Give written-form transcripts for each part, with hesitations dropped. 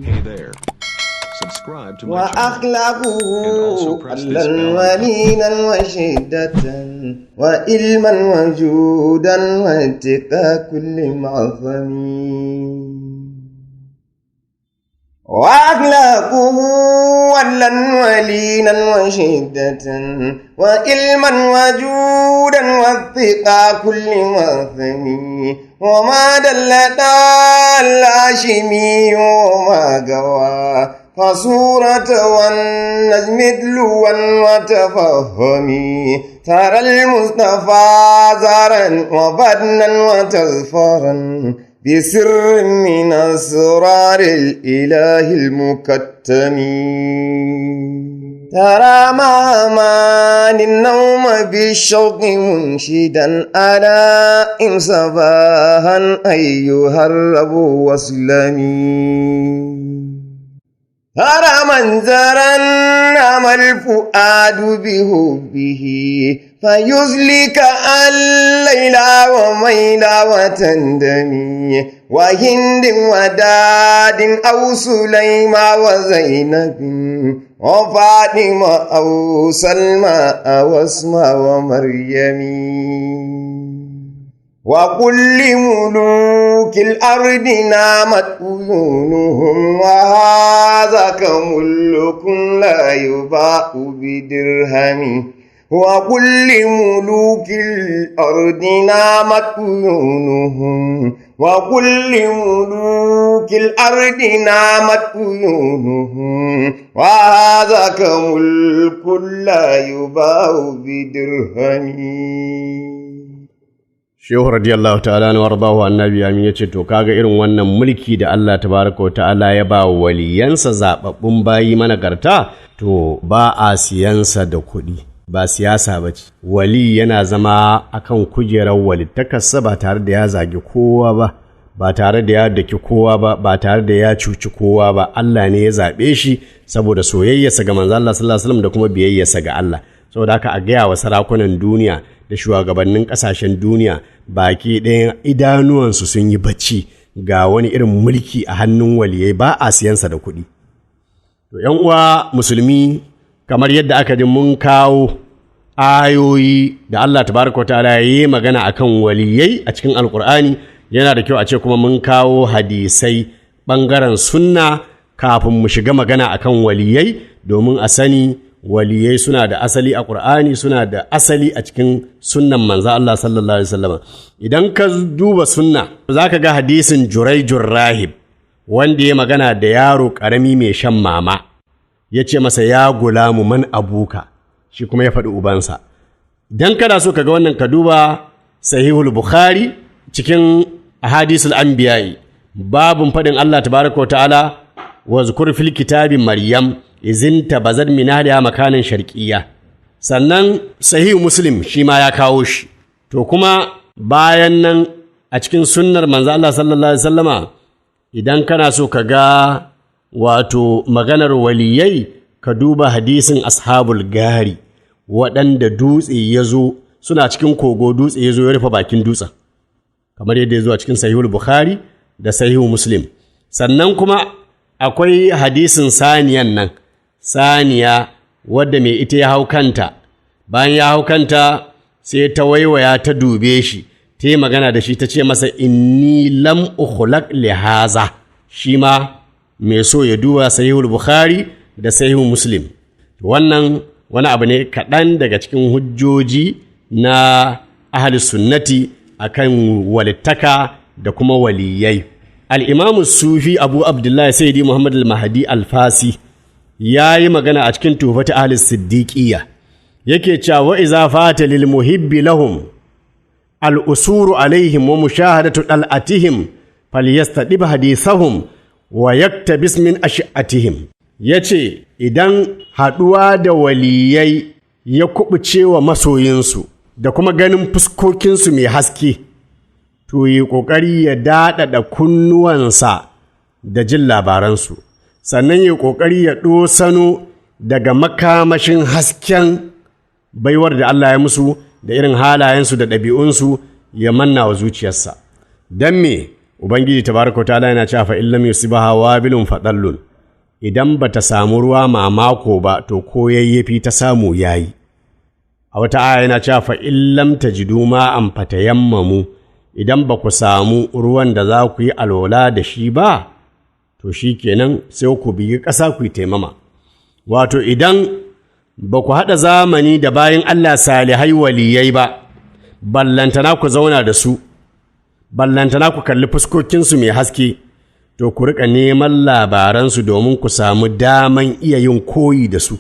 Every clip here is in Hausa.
Hey there. Subscribe to my channel. And also وأخلاقه press ألا this bell icon. ولينا وشدة وإلما وجودا واتقى كل معظم. وأخلاقه ولا ولينا وشدة وإلما وجودا واتقى كل معظم. وما دل الهاشمي وما قوى فصورة والنجم دلوا وتفهمي. ترى المصطفى زارا وبدنا وتظفرا بسر من أسرار الإله المكتم. ترى ما النوم بالشوق منشدا ألا إن صباها أيها الرب واسلمي. ترى منظرا نام الفؤاد بحبه فيزلك الليل وميلا وتندمي. وهند وداد أو سليمة وزينب وفاطمة أو سلمى أو أسماء ومريم. وكل ملوك الأرض نامت عيونهم وهذا كملك لا يباع بدرهم. وكل ملوك الأرض نامت عيونهم وكل ملوك الأرض نامت عيونهم وهذا كملك لا يباع بدرهم. Shehu radiyallahu ta'ala na wardahu annabi amin ya ce to kaga irin wannan mulki da Allah tabaraka wa ta'ala ya ba waliyansa zababbun bayi managarta, to ba a siyansa da kuɗi, ba siyasa ba ce. Wali yana zama akan kujerar walittakarsa ba tare da ya zagi kowa ba, ba tare da ya daki kowa ba, ba tare da ya cuci kowa ba. Allah ne ya zaɓe shi saboda soyayyarsa ga manzo Allah sallallahu alaihi wasallam da kuma biyayyarsa ga Allah. Saboda haka a gaya wa sarakunan duniya da shugabannin ƙasashen duniya baki ɗayan idanuwansu sun yi bacci, ga wani irin mulki a hannun waliyai ba a siyansa da kuɗi. To, ‘yan uwa musulmi, kamar yadda aka ji mun kawo ayoyi da Allah tabaraka wa ta'ala ya yi magana akan waliyai a cikin Alƙur'ani, yana da kyau a ce kuma mun kawo hadisai ɓangaren sunna kafin mu shiga magana akan waliyai, domin a sani waliyai suna da asali a ƙur'ani, suna da asali a cikin sunnan manzo Allah sallallahu alaihi wasallam. Idan ka duba sunna, za ka ga hadisin Juraijur Rahib, wanda ya magana da yaro ƙarami mai shan mama, ya ce masa, "Ya gulamu, man abuka?" Shi kuma ya faɗi ubansa. Idan kana so ka ga wannan, ka duba Sahihul Bukhari cikin Ahadisul Anbiya'i, babun faɗin Allah tabaraka wa ta'ala, "Wazkur fil kitabi Maryam izin tabazat min ahliha makanan sharqiyya." Sannan Sahihu Muslim shi ma ya kawo shi. To, kuma bayan nan a cikin sunnar manzo Allah sallallahu alaihi wasallama, idan kana so ka ga wato maganar waliyai, ka duba hadisin ashabul gari, waɗanda dutse ya zo, suna cikin kogo, dutse ya zo ya rufe bakin dutsen, kamar yadda ya zo a cikin Sahihul Bukhari da Sahihu Muslim. Sannan kuma akwai hadisin saniyan nan, saniya wadda mai ita ya hau kanta, bayan ya hau kanta sai ta waiwaya ta dube shi, ta yi magana da shi, ta ce masa, "Inni lam ukhlaq li haza." Shi ma mai so ya duba Sahihul Bukhari da Sahihu Muslim. Wannan wani abu ne kaɗan daga cikin hujjoji na ahli sunnati akan walittaka da kuma waliyai. Al'imamu Sufi Abu Abdullahi Sayyidi Muhammad al-Mahdi al-Fasi ya yi magana a cikin Tufata Ahli Siddiqiyya, yake cewa, "Wa iza fata lil muhibbi lahum al'usuru alaihim wa mushahadatu dal'atihim, falyastadib hadithahum wa yaktabis min ash'atihim." Yace idan haɗuwa da waliyai ya kubuce wa masoyinsu da kuma ganin fuskokinsu mai haske, to yi ƙoƙari ya daɗaɗa kunnuwansa da jin labaransu, sannan ya ƙoƙari ya ɗosano daga makamashin hasken baiwar da Allah ya musu da irin halayensu da ɗabi'unsu, ya manna wa zuciyarsa. Don me? Ubangiji tabaraka wa ta'ala yana cewa fa illam yusibaha wabilun fadallun. Idan bata samu ruwa mamako ba to ko yayyafi ta samu yayi. A wata aya yana cewa fa illam tajidu ma'an fatayammamu, idan ba ku samu ruwan da za ku yi alola da shi ba to shikenan sai ku biyi ƙasa ku yi taimama. Wato idan ba ku haɗa zamani da bayan Allah salihai waliyai ba, ballantana ku zauna da su, ballantana ku kalli fuskokinsu mai haske, to ku riƙa neman labaransu domin ku samu daman iya yin koyi da su.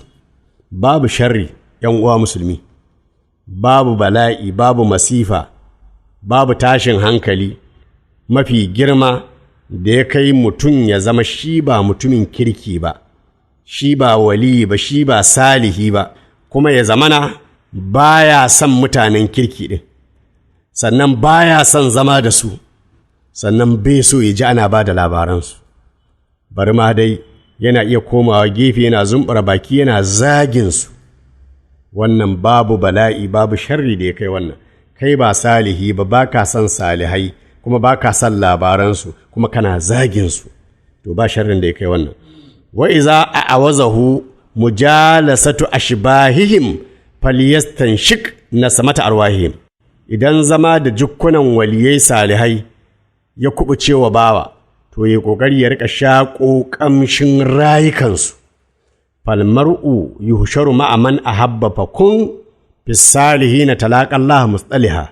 Babu sharri, ‘yan uwa musulmi, babu bala'i, babu masifa, babu tashin hankali mafi girma da ya kai mutum ya zama shi ba mutumin kirki ba, shi ba wali ba, shi ba salihi ba, kuma ya zamana baya son mutanen kirki ɗin, sannan baya son zama da su, sannan bai so ya ji ana ba da labaransu. Bari ma dai yana iya komawa gefe yana zumbura baki yana zagin su. Wannan babu bala'i, babu sharri da ya kai wannan. Kai ba salihi ba, ba ka son salihai, kuma ba ka son labaransu, kuma kana zagin su, to ba sharrin da ya kai wannan. Wa iza a'awazahu mujalasatu ashbahihim falyastanshik nasamata arwahihim. Idan zama da jukkunan waliyai salihai ya kubuce wa bawa, to ya kokari ya rika shaƙo ƙamshin rayukansu. Falmar'u yuhsharu ma'a man ahabba fa kun fisalihina talaqa Allah mustaliha.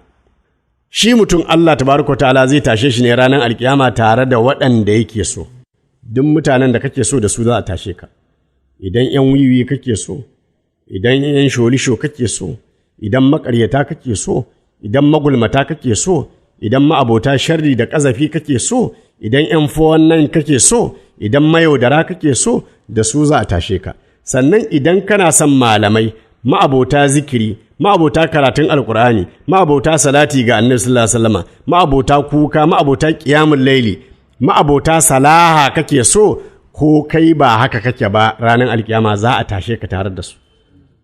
Shi mutum Allah tabaraka ta'ala zai tashe shi ne ranar alkiyama tare da waɗanda yake so. Duk mutanen da kake so da su za a tashe ka. Idan ‘yan wiwi kake so, idan ‘yan sholisho kake so, idan maƙaryata kake so, idan magulmata kake so, idan ma'abota sharri da ƙazafi kake so, idan ‘yan nan kake so, idan mayaudara kake so, da su za a tashe ka. Sannan idan kana son malamai, ma'abota zikiri, ma'abota karatun alkur'ani, ma'abota salati ga annabi sallallahu alaihi wasallama, ma'abota kuka, ma'abota qiyamul laili, ma'abota salaha kake so, ko kai ba haka kake ba, ranar alkiyama za a tashe ka tare da su.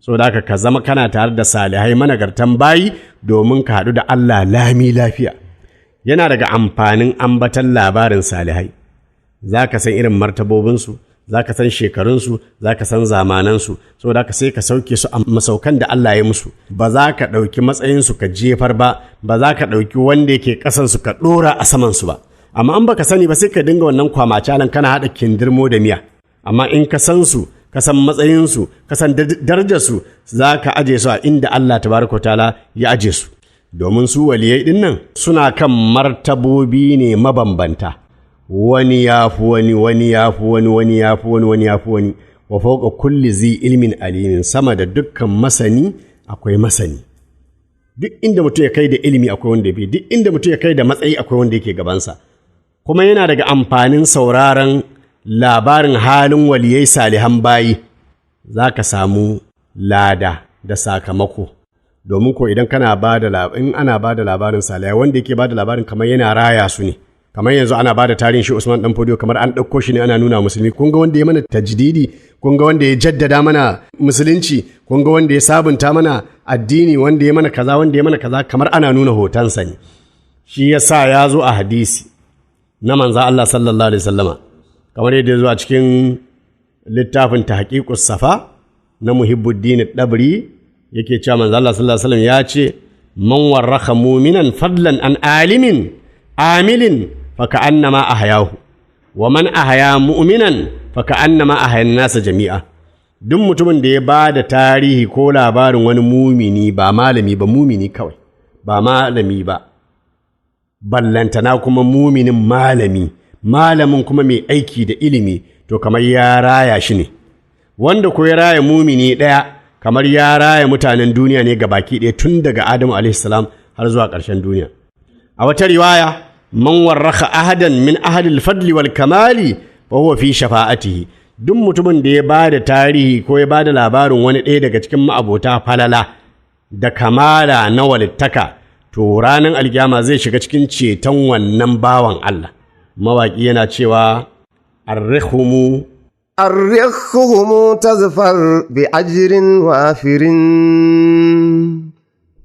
Saboda haka ka zama kana tare da salihai managartan bayi domin ka haɗu da Allah lami lafiya. Yana daga amfanin ambatan labarin salihai. Za ka san irin martabobinsu, za ka san shekarunsu, za ka san zamanansu, saboda haka sai ka sauke su a masaukan da Allah ya musu. Ba za ka ɗauki matsayinsu ka jefar ba, ba za ka ɗauki wanda yake ƙasansu ka ɗora a samansu ba. Amma in baka sani ba sai ka dinga wannan kwamacalan kana haɗa kindirmo da miya. Amma in ka san su, ka san matsayinsu, ka san darajarsu, za ka aje su a inda Allah tabaraka wa ta'ala ya aje su. Domin su waliyai ɗin nan suna kan martabobi ne mabambanta. Wani ya fi wani, wani ya fi wani, wani ya fi wani, wani ya fi wani. Wa fawqa kulli zi ilmin alimin, sama da dukkan masani akwai masani. Duk inda mutum ya kai da ilimi akwai wanda ya fi, duk inda mutum ya kai da matsayi akwai wanda yake gabansa. Kuma yana daga amfanin sauraron labarin halin waliyai salihan bayi, za ka samu lada da sakamako. Domin ko idan kana ba da in ana ba da labarin salihai, wanda yake ba da labarin kamar yana raya su ne. Kamar yanzu ana ba da tarihin shi Usman Dan Fodio, kamar an ɗauko shi ne ana nuna musulmi, kun ga wanda ya mana tajdidi, kun ga wanda ya jaddada mana musulunci, kun ga wanda ya sabunta mana addini, wanda ya mana kaza, wanda ya mana kaza, kamar ana nuna hotonsa ne. Shi yasa ya zo a hadisi na manzo Allah sallallahu alaihi wasallama, kamar yadda ya zo a cikin littafin Tahqiqus Safa na Muhibbuddin Dabri, yake cewa manzo Allah sallallahu alaihi wasallam ya ce man warraka mu'minan fadlan an alimin amilin faka'annama ahyahu wa man ahya mu'minan faka'annama ahya nasa jami'a. Duk mutumin da ya ba da tarihi ko labarin wani mumini, ba malami ba, mumini kawai, ba malami ba, ballantana kuma muminin malami, malamin kuma mai aiki da ilimi, to kamar ya raya shi ne. Wanda ko ya raya mumini ɗaya kamar ya raya mutanen duniya ne gabaki ɗaya, tun daga Adamu alaihi salam har zuwa ƙarshen duniya. A wata riwaya, man warraka ahadan min ahadil fadli wal kamali fa huwa fi shafa'atihi. Duk mutumin da ya bada tarihi ko ya bada labarin wani ɗaya daga cikin ma'abota falala da kamala na walittaka, to ranar alkiyama zai shiga cikin ceton wannan bawan Allah. Mawaƙi yana cewa arrihumu أرخهم تظفر بأجر وافر،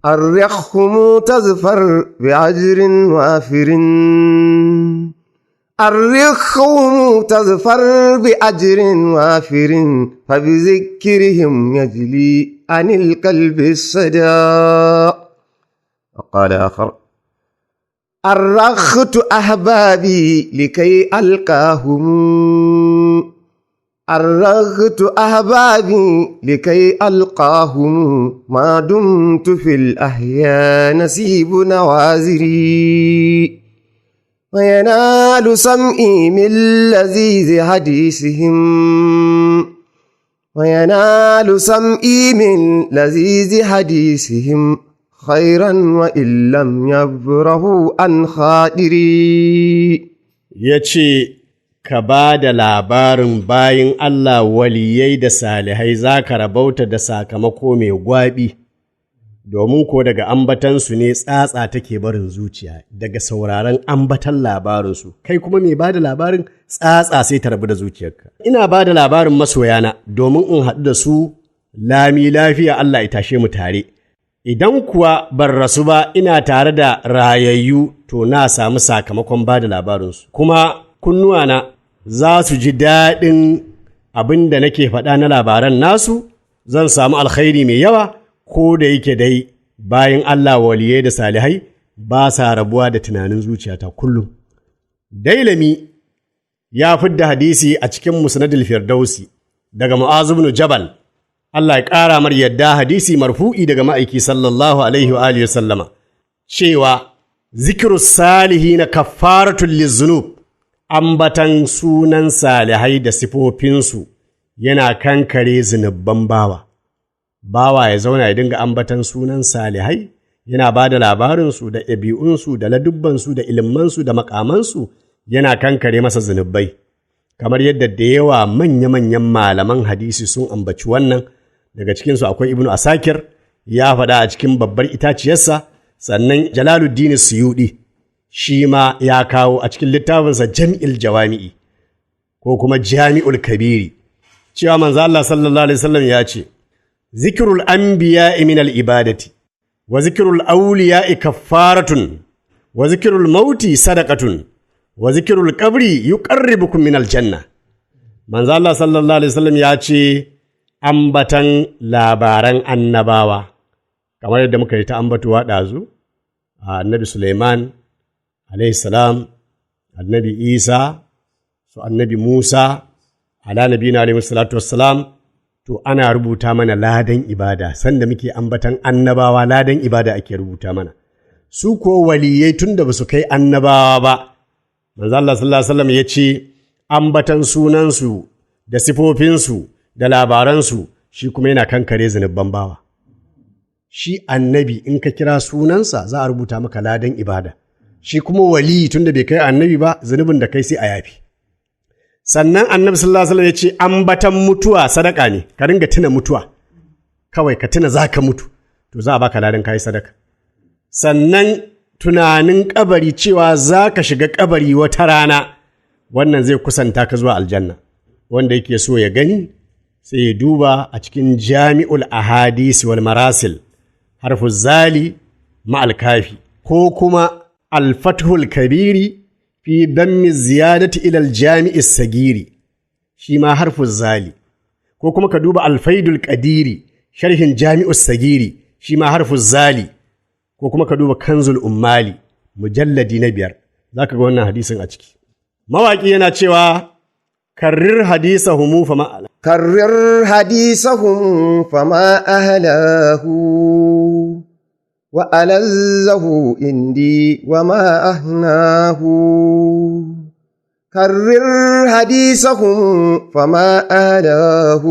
أرخهم تظفر بأجر وافر. أرخهم تظفر بأجر وافر، فبذكرهم يجلي عن القلب الصدى. وقال آخر: أرخت أحبابي لكي ألقاهم، أرغت أحبابي لكي ألقاهم، ما دمت في الأحياء نسيب نوازري. وينال سمعي من لذيذ حديثهم، وينال سمعي من لذيذ حديثهم خيرا وإن لم يبره عن خاطري. Ya ce, Ka ba da labarin bayin Allah waliyai da salihai, za ka rabauta da sakamako mai gwaɓi, domin ko daga ambatansu ne tsatsa take barin zuciya, daga sauraron ambatan labarinsu, kai kuma mai ba da labarin, tsatsa sai ta rabu da zuciyarka. Ina ba da labarin masoyana domin in haɗu da su lami lafiya, Allah ya tashe mu tare. Idan kuwa ban rasu ba ina tare da rayayyu, to na samu sakamakon ba da labarinsu, kuma kunnuwana za su ji daɗin abin da nake faɗa na labaran nasu, zan samu alkhairi mai yawa, ko da yake dai bayan Allah waliyai da salihai ba sa rabuwa da tunanin zuciyata kullum. Dailami ya fidda hadisi a cikin Musnadul Firdausi daga Mu'az ibn Jabal, Allah ya ƙara mar yadda, hadisi marfu'i daga ma'aiki sallallahu alaihi wa alihi sallama, cewa zikiru salihina kaffaratul lizunub, ambatan sunan salihai da sifofinsu yana kankare zunubban bawa. Bawa ya zauna ya dinga ambatan sunan salihai, yana ba da labarinsu da ɗabi'unsu da ladubbansu da ilimansu da makamansu, yana kankare masa zunubai. Kamar yadda da yawa manya-manyan malaman hadisi sun ambaci wannan, daga cikinsu akwai Ibnu Asakir, ya faɗa a cikin Babbar Itaciyarsa, sannan Jalaluddin Suyuɗi shi ma ya kawo a cikin littafinsa Jam'il Jawami'i ko kuma Jami'ul Kabiri, cewa manzo Allah sallallahu alaihi wasallam ya ce: "Zikirul anbiya'i min al ibadati, wa zikirul awliya'i kaffaratun, wa zikirul mauti sadaqatun, wa zikirul qabri yuqarribukum min al janna." Manzo Allah sallallahu alaihi wasallam ya ce ambatan labaran annabawa, kamar yadda muka yi ta ambatuwa ɗazu, Annabi Suleiman alaihi salam, Annabi Isa, su Annabi Musa ala nabina alaihi salatu wassalam, to ana rubuta mana ladan ibada. Sanda muke ambatan annabawa, ladan ibada ake rubuta mana. Su ko waliyai, tun da ba su kai annabawa ba, manzo Allah sallallahu alaihi wasallam ya ce ambatan sunansu da sifofinsu da labaransu shi kuma yana kankare zunuban bawa. Shi annabi, in ka kira sunansa, za a rubuta maka ladan ibada. Shi kuma wali, tun da bai kai annabi ba, zunubin da kai sai a yafi. Sannan Annabi sallallahu alaihi wasallam ya ce ambatan mutuwa sadaka ne. Ka ringa tuna mutuwa kawai, ka tuna zaka mutu, to za a baka ladan kai sadaka. Sannan tunanin kabari, cewa za ka shiga kabari wata rana, wannan zai kusanta ka zuwa aljanna. Wanda yake so ya gani sai ya duba a cikin Jami'ul Ahadisi wal Marasil, harfu zali ma'al kafi, ko kuma Alfathul Kabiri fi dammi ziyadati ilal Jami'i Sagiri, shi ma harfu zali, ko kuma ka duba Alfaidul Qadiri, sharhin Jami'us Sagiri, shi ma harfu zali, ko kuma ka duba Kanzul Ummali, mujalladi na 5, zaka ga wannan hadisin a ciki. Mawaƙi yana cewa: "Karrir hadisahumu fa ma'ala." كرر حديثهم فما أهلاه وألذه عندي وما أهناه. كرر حديثهم فما أهلاه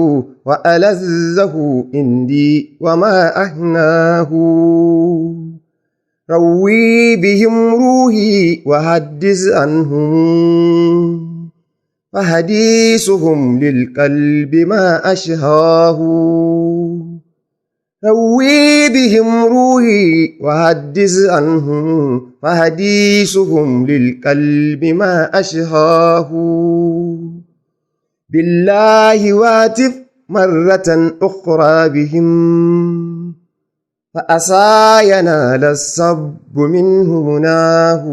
وألذه عندي وما أهناه. روي بهم روحي وحدث عنهم، فحديثهم للقلب ما أشهاه. روي بهم روحي وحدث عنهم، فحديثهم للقلب ما أشهاه. بالله واتف مرة أخرى بهم، فأسى ينال الصب منه مناه.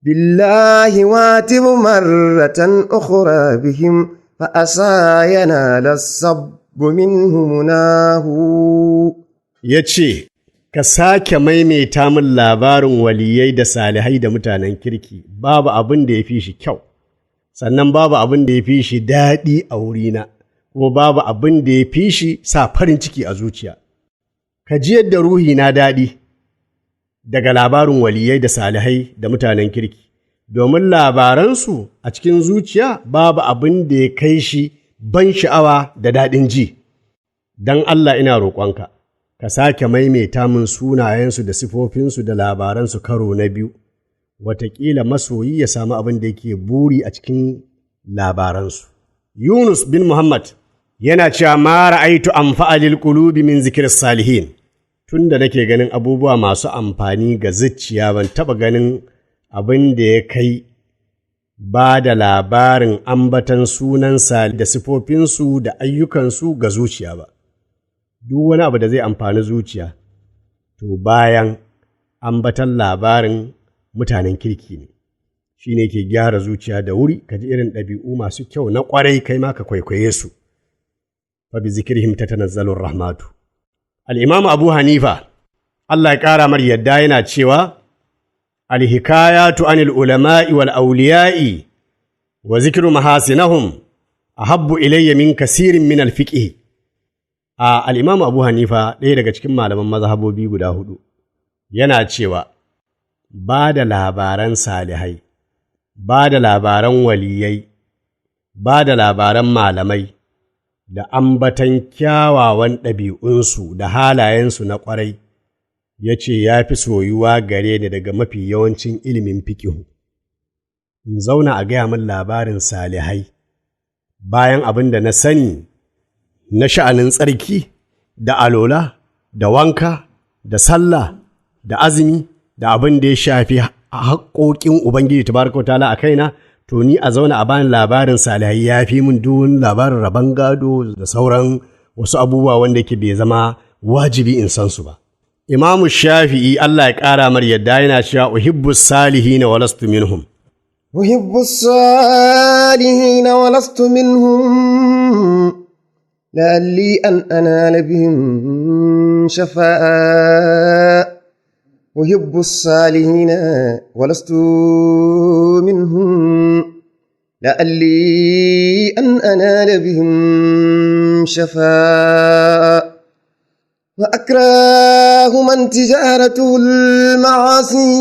بالله واتب مرة أخرى بهم فأسى ينال الصب منه مناه. Ya ce, Ka sake maimaita min labarin waliyai da salihai da mutanen kirki, babu abin da ya fi shi kyau, sannan babu abin da ya fi shi daɗi a wurina, kuma babu abin da ya fi shi sa farin ciki a zuciya. Ka ji yadda ruhina daɗi daga labarin waliyai da salihai da mutanen kirki, domin labaransu a cikin zuciya babu abin da ya kai shi ban sha'awa da daɗin ji. Don Allah ina roƙonka, ka sake maimaita min sunayensu da sifofinsu da labaransu karo na biyu, wataƙila masoyi ya samu abin da yake buri a cikin labaransu. Yunus bin Muhammad yana cewa ma ra'aitu anfa'a lil qulubi min zikr salihin. Tun da nake ganin abubuwa masu amfani ga zuciya, ban taɓa ganin abin da ya kai ba da labarin ambatan sunansa da sifofinsu da ayyukansu ga zuciya ba. Duk wani abu da zai amfani zuciya, to bayan ambatan labarin mutanen kirki ne, shi ne ke gyara zuciya da wuri, ka ji irin ɗabi'u masu kyau na ƙwarai, kai ma ka kwaikwaye su. Fa bi zikirhim tatanazzalur rahmatu. Al-Imam Abu Hanifa, Allah ya ƙara mar yadda, yana cewa al-hikayatu anil ulama'i wal awliya'i wa zikru mahasinahum ahabbu ilayya min kasirin min al-fiqh. A Al-Imam Abu Hanifa, ɗaya daga cikin malaman mazhabobi guda hudu, yana cewa ba da labaran salihai, ba da labaran waliyai, ba da labaran malamai, da ambatan kyawawan ɗabi'unsu da halayensu na ƙwarai, ya ce ya fi soyuwa gare ni daga mafi yawancin ilimin fikihu. In zauna a gaya min labarin salihai, bayan abin da na sani na sha'anin tsarki da alola da wanka da sallah da azumi da abin da ya shafi haƙoƙin Ubangiji tabaraka wa ta'ala a kaina, to ni a zauna a bani labarin salihai ya fi min duk labarin rabon gado da sauran wasu abubuwa wanda ke bai zama wajibi in san su ba. Imamu Shafi'i, Allah ya ƙara mar yadda, yana cewa uhibbu salihina wa lastu minhum. أحب الصالحين ولست منهم لعلي أن أنال بهم شفاعة. أحب الصالحين ولست منهم لعلي أن أنال بهم شفاعة. وأكره من تجارته المعاصي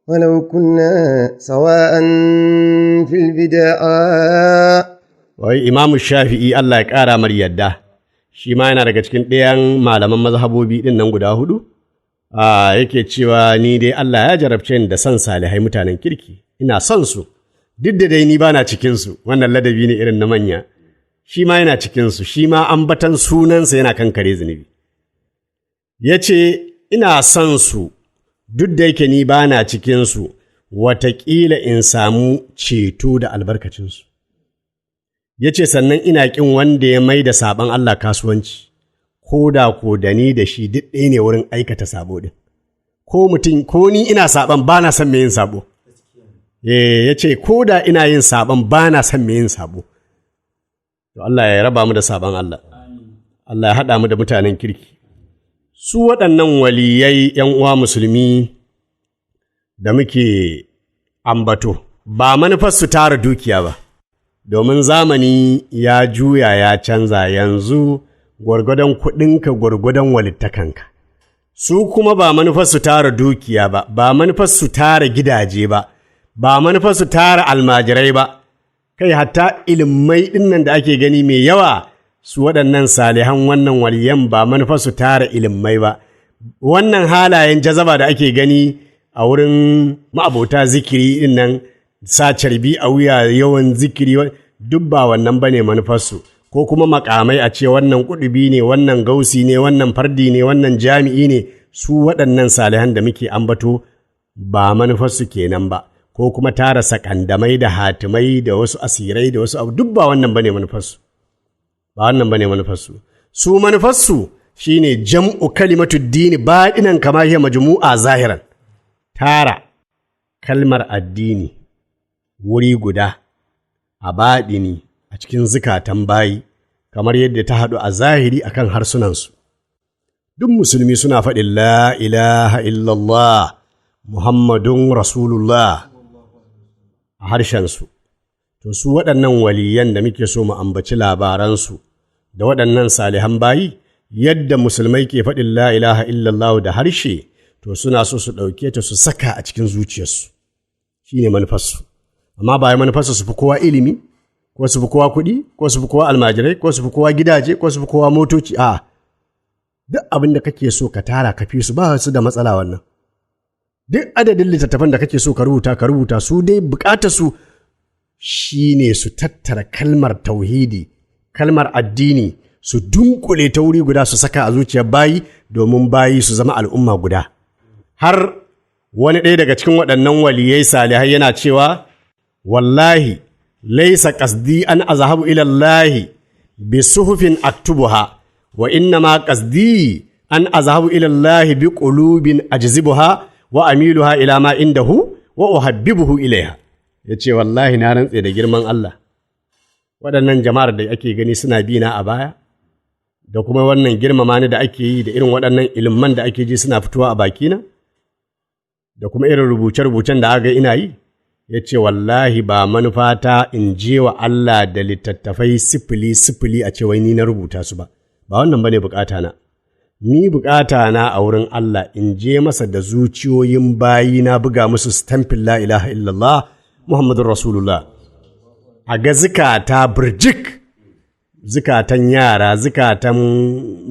ولو كنا سواء في البداء. Wai Imamu Shafi'i, Allah ya ƙara mar yadda, shi ma yana daga cikin ɗayan malaman mazhabobi ɗin nan guda hudu, a yake cewa ni dai Allah ya jarabce ni da son salihai, mutanen kirki, ina son su, duk da dai ni bana cikinsu. Wannan ladabi ne irin na manya. Shi ma yana cikinsu, shi ma ambatan sunansa yana kankare zunubi. Ya ce ina son su duk da yake ni bana cikinsu, wataƙila in samu ceto da albarkacinsu. Ya ce sannan ina ƙin wanda ya mai da saɓon Allah kasuwanci, ko da ko da ni da shi duk ɗaya ne wurin aikata sabo ɗin. Ko mutum, ko ni ina saɓon, ba na son mai yin sabo. Eh, ya ce ko da ina yin saɓon, ba na son mai yin sabo. To Allah ya raba mu da saɓon Allah. Allah ya haɗa mu da mutanen kirki. Su waɗannan waliyai, ‘yan uwa musulmi da muke ambato, ba manufar su tara dukiya ba. Domin zamani ya juya ya canza, yanzu gwargwadon kuɗinka gwargwadon walittakanka. Su kuma ba manufar su tara dukiya ba, ba manufar su tara gidaje ba, ba manufar su tara almajirai ba, kai hatta ilimai ɗinnan da ake gani mai yawa, su waɗannan salihan, wannan waliyan, ba manufar su tara ilimai ba. Wannan halayen jazaba da ake gani a wurin ma'abota zikiri ɗin nan, sa carbi a wuya, yawan zikiri, duk ba wannan bane manufarsu, ko kuma makamai, a ce wannan kudubi ne, wannan gausi ne, wannan fardi ne, wannan jami'i ne. Su waɗannan salihan da muke ambato ba manufarsu kenan ba, ko kuma tara sakandamai da hatimai da wasu asirai da wasu abu, duk ba wannan bane manufarsu, ba wannan bane manufarsu. Su manufarsu shine jam'u kalimatu dini baɗinan kama hiya majmu'a zahiran, tara kalmar addini wuri guda a baɗini a cikin zukatan bayi, kamar yadda ta haɗu a zahiri akan harsunansu. Duk musulmi suna faɗin la ilaha illallah Muhammadun Rasulullah a harshensu. To su waɗannan waliyan da muke so mu ambaci labaransu da waɗannan salihan bayi, yadda musulmai ke faɗin la ilaha illallah da harshe, to suna so su ɗauke ta su saka a cikin zuciyarsu. Shi ne manufarsu. Amma ba manufarsu su fi kowa ilimi, ko su fi kowa kuɗi, ko su fi kowa almajirai, ko su fi kowa gidaje, ko su fi kowa motoci, a'a. Duk abin da kake so ka tara ka fi su, ba su da matsala wannan. Duk adadin littattafan da kake so ka rubuta ka rubuta, su dai bukatar su shine su tattara kalmar tauhidi, kalmar addini, su dunkule ta wuri guda su saka a zuciyar bayi domin bayi su zama al'umma guda. Har wani ɗaya daga cikin waɗannan waliyai salihai yana cewa, wallahi laisa qasdi an azhabu ila Allahi bi suhufin aktubuha, wa inna ma qasdi an azhabu ila Allahi bi qulubin ajzibuha wa amiluha ila ma indahu wa uhabbibuhu ilaiha. Yace wallahi na rantse da girman Allah, waɗannan jama'ar da ake gani suna bi na a baya, da kuma wannan girmama ni da ake yi, da irin waɗannan ilimman da ake ji suna fitowa a bakina, da kuma irin rubuce-rubucen da aka ina yi, ya ce wallahi ba manufata in je wa Allah da littattafai 00 a ce wai ni na rubuta su ba, ba wannan bane bukata na. Ni bukata na a wurin Allah in je masa da zuciyoyin bayi na buga musu stamfin la ilaha illallah Muhammadur Rasulullah. A ga zukata birjik, zukatan yara, zukatan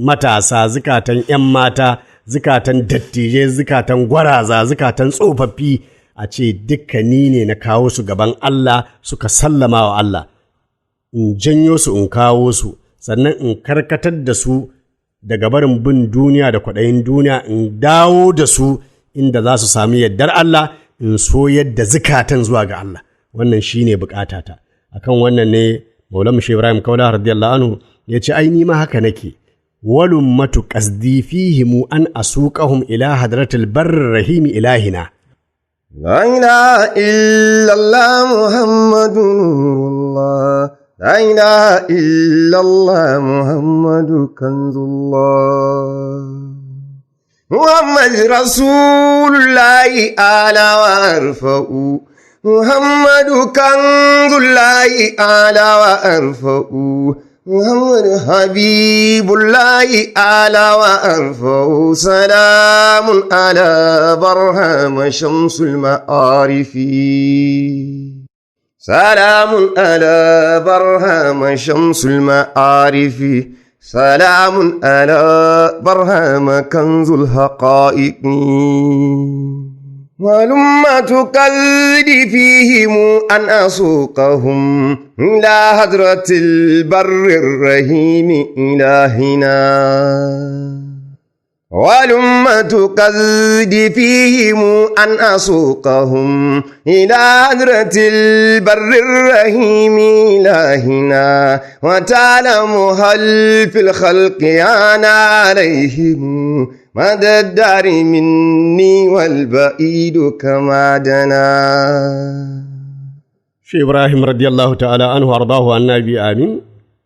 matasa, zukatan 'yan mata, zukatan dattijai, zukatan gwaraza, zukatan tsofaffi, a ce dukkani ne na kawo su gaban Allah suka sallama wa Allah. In janyo su in kawo su, sannan in karkatar da su daga barin bin duniya da kwaɗayin duniya, in dawo da su inda za su sami yardar Allah, in so yadda zukatan zuwa ga Allah. Wannan shine bukatata. Akan wannan ne Maulana Shehu Ibrahim Kaula radiyallahu anhu ya ce ai ni ma haka nake, walummatu qasdi fihimu an asuqahum ila hadratil barr rahimi ilahina. La ilaha illallah Muhammadu nurullah, la ilaha illallah Muhammadu kanzullah, Muhammad rasulullahi ala wa arfa'u, Muhammadu kanzullahi ala wa arfa'u, Muhammad habibullahi ala wa arfa'u, salamun ala barhama shamsul ma'arifi. Salamun ala barhama shamsul ma'arifi, salamun ala barhama kanzul haqa'iqi. ولما قلبي فيهم أن أسوقهم إلى حضرة البر الرحيم إلهنا. ولما قلبي فيهم أن أسوقهم إلى حضرة البر الرحيم إلهنا. وتعلم هل في الخلق أنا عليهم مدى الدار مني والبعيد كما دنا. Shi Ibrahim radiyallahu ta'ala anhu ardahu annabi amin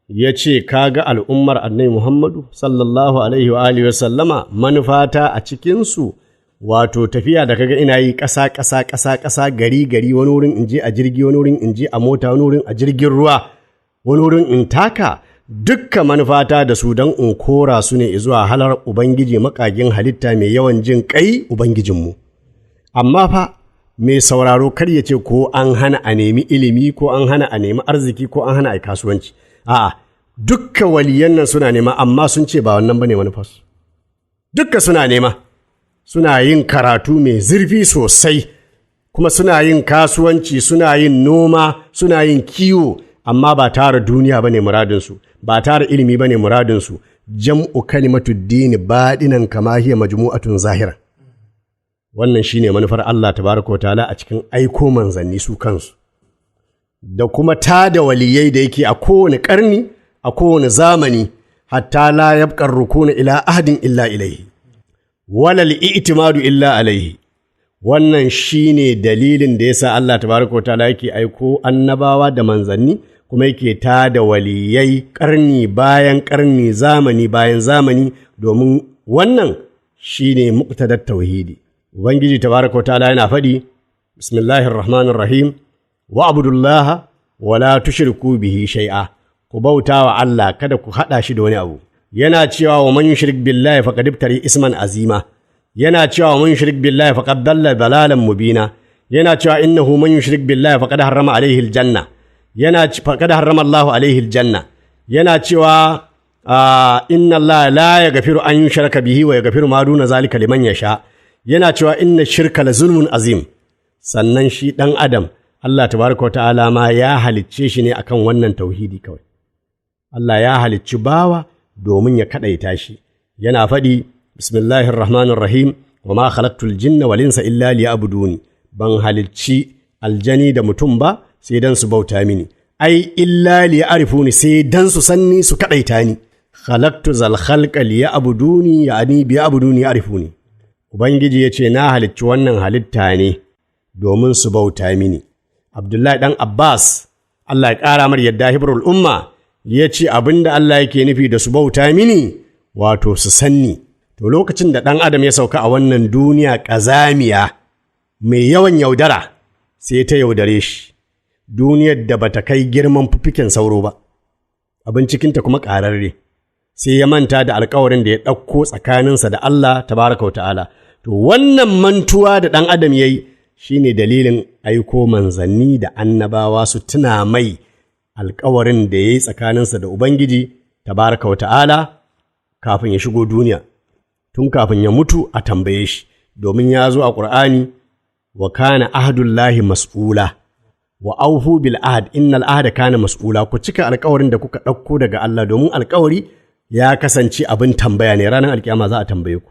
ya ce kaga al'ummar annabi Muhammadu sallallahu alaihi wa alihi wa sallama, manufata a cikinsu wato tafiya da kaga ina yi ƙasa ƙasa ƙasa ƙasa, gari gari, wani wurin in je a jirgi, wani wurin in je a mota, wani wurin a jirgin ruwa, wani wurin in taka, dukka manufata da su don in kora su ne zuwa halar Ubangiji makagin halitta mai yawan jin ƙai Ubangijinmu. Amma fa mai sauraro kar ya ce ko an hana a nemi ilimi, ko an hana a nemi arziki, ko an hana a kasuwanci. A'a, dukka waliyan nan suna nema, amma sun ce ba wannan bane manufarsu. Dukka suna nema, suna yin karatu mai zurfi sosai, kuma suna yin kasuwanci, suna yin noma, suna yin kiwo, amma ba tara duniya bane muradinsu, ba tara ilimi bane muradinsu. Jam'u kalimatu dini baɗinan kama hiya majmu'atun zahira. Wannan shine manufar Allah tabaraka ta'ala a cikin aiko manzanni su kansu, da kuma tada waliyai da yake a kowane ƙarni, a kowane zamani, hatta la yabqar rukuna ila ahadin illa ilaihi, wala al-i'timadu illa alaihi, Wannan shine dalilin da yasa Allah tabaraka wa ta'ala yake aiko annabawa da manzanni, kuma yake ta da waliyai ƙarni bayan ƙarni, zamani bayan zamani, domin wannan shine muqtadar tauhidi. Ubangiji tabaraka wa ta'ala yana faɗi, bismillahir rahmanir rahim, wa abudullaha wa la tushriku bihi shay'a. Ku bauta wa Allah, kada ku haɗa shi da wani abu. Yana cewa, wa man yushrik billahi faqad iftari isman azima. Yana cewa, man yushrik billahi faqad dalla dalalan mubina. Yana cewa, innahu man yushrik billahi faqad harrama alaihi aljanna, yana faqad harrama Allahu alaihi aljanna. Yana cewa, inna Allah la yaghfiru an yushraka bihi wa yaghfiru ma duna zalika liman yasha. Yana cewa, inna shirka la zulmun azim. Sannan shi dan adam, Allah tabaraka wa ta'ala ma ya halicce shi ne akan wannan tauhidi kawai. Allah ya halicci bawa domin ya kadaita shi. Yana faɗi, bismillahir rahmanir rahim, wa ma khalaqtul jinna wal insa illa liya'buduni. Ban halicci aljani da mutum ba sai dan su bauta mini. Ai illa liya'rifuni, sai dan su sanni, su kadaita ni. Khalaqtu zal khalqa liya'buduni, ya'ni biya'buduni ya'rifuni. Ubangiji yace, na halicci wannan halitta ne domin su bauta mini. Abdullahi dan Abbas, Allah ya ƙara mar yadda, hibrul umma, ya ce abinda Allah yake nufi da su bauta mini, wato su sanni. To lokacin da ɗan adam ya sauka a wannan duniya ƙazamiya mai yawan yaudara, sai ta yaudare shi, duniyar da bata kai girman fuffiken sauro ba, abin cikinta kuma ƙararre, sai ya manta da alkawarin da ya ɗauko tsakaninsa da Allah tabaraka wa ta'ala. To wannan mantuwa da ɗan adam ya yi shine dalilin aiko manzanni da annabawa su tuna mai alkawarin da ya yi tsakaninsa da Ubangiji tabaraka wa ta'ala kafin ya shigo duniya, tun kafin ya mutu a tambaye shi, domin ya zo a Ƙur'ani, wa kana ahdullahi mas'ula, wa aufu bil ahd innal ahda kana mas'ula. Ku cika alkawarin da kuka ɗauko daga Allah, domin alkawari ya kasance abin tambaya ne, ranar alkiyama za a tambaye ku.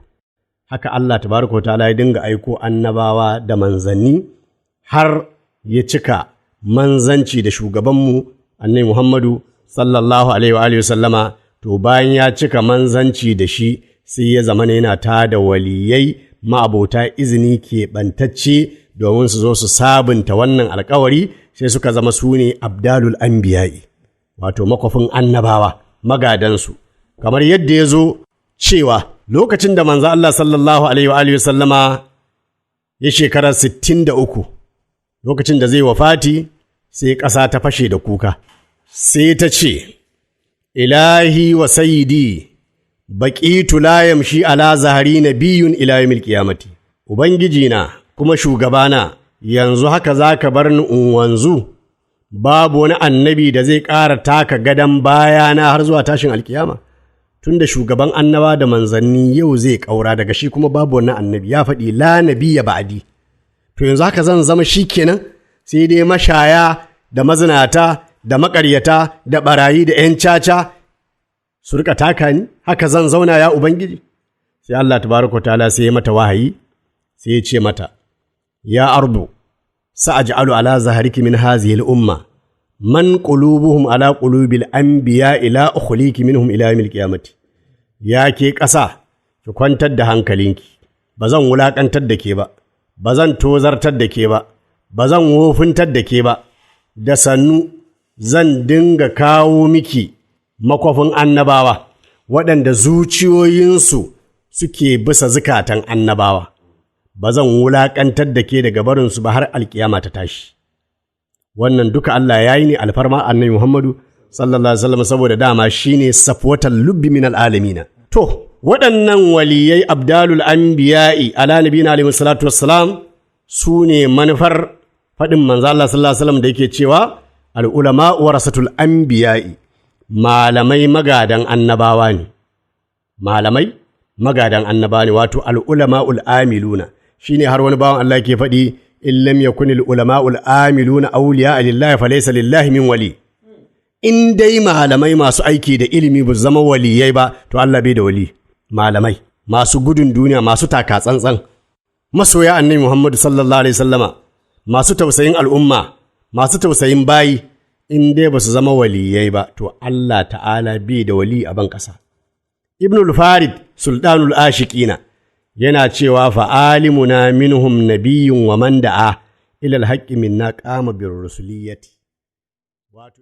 Haka Allah tabaraka wa ta'ala ya dinga aiko annabawa da manzanni har ya cika manzanci da shugabanmu Annabi Muhammadu sallallahu alaihi wa alihi sallama. To bayan ya cika manzanci da shi, sai ya zama yana ta da waliyai ma'abota izini keɓantacce domin su zo su sabunta wannan alkawari, sai suka zama su ne abdalul anbiya'i, wato makwafin annabawa, magadansu. Kamar yadda ya zo cewa lokacin da manzo Allah sallallahu alaihi wa alihi sallama ya shekara 63, lokacin da zai wafati, sai ƙasa ta fashe da kuka, sai ta ce, ilahi wa sayyidi, baqitu la yamshi ala zahari nabiyyun ila yawmil qiyamati. Ubangiji na kuma shugabana, yanzu haka zaka bar ni in wanzu babu wani annabi da zai ƙara taka gadon bayana har zuwa tashin alkiyama? Tunda shugaban annaba da manzanni yau zai ƙaura, daga shi kuma babu wani annabi, ya faɗi la nabiyya ba'di. To yanzu haka zan zama shi kenan, sai dai mashaya da mazinata da maƙaryata da ɓarayi da ‘yan caca su rika taka ni, haka zan zauna ya Ubangiji? Sai Allah tabaraka ta'ala sai ya mata wahayi, sai ya ce mata, ya ardu, sa'aj'alu ala zahariki min hazihi al-umma man qulubuhum ala qulubil anbiya ila ukhliki minhum ila yawmil qiyamati. Ya ke ƙasa, ki kwantar da hankalinki, ba zan wulakantar da ke ba, ba zan tozartar da ke ba, ba zan wofintar da ke ba, da sannu zan dinga kawo miki makwafin annabawa waɗanda zuciyoyinsu suke bisa zukatan annabawa, ba zan wulaƙantar da ke daga barinsu ba har alkiyama ta tashi. Wannan duka Allah ya yi ne alfarma Annabi Muhammadu sallallahu alaihi wasallam, saboda dama shine safwatal lubbi min alamina. To waɗannan waliyai abdalul anbiya'i ala nabiyina alaihi salatu wassalam su ne manufar faɗin manzo Allah sallallahu alaihi wasallam da yake cewa, al ulama warasatul anbiya'i, malamai magadan annabawa ne. Malamai magadan annabawa ne, wato al ulama'ul amiluna. Shine har wani bawan Allah ke faɗi, in lam yakun al ulama'ul amiluna awliya lillahi falaysa lillahi min wali. In dai malamai masu aiki da ilimi ba su zama waliyai ba, to Allah bai da wali. Malamai masu gudun duniya, masu taka tsantsan, masoya Annabi Muhammadu sallallahu alaihi wasallama, masu tausayin al'umma, masu tausayin bayi, in dai ba su zama waliyai ba, to Allah ta'ala bai da wali a ban ƙasa. Ibnul Farid, sultanul ashiqina, Yana cewa fa'alimuna minhum nabiyyun wa man da'a ila alhaqqi minna qama bir rusuliyati. Wato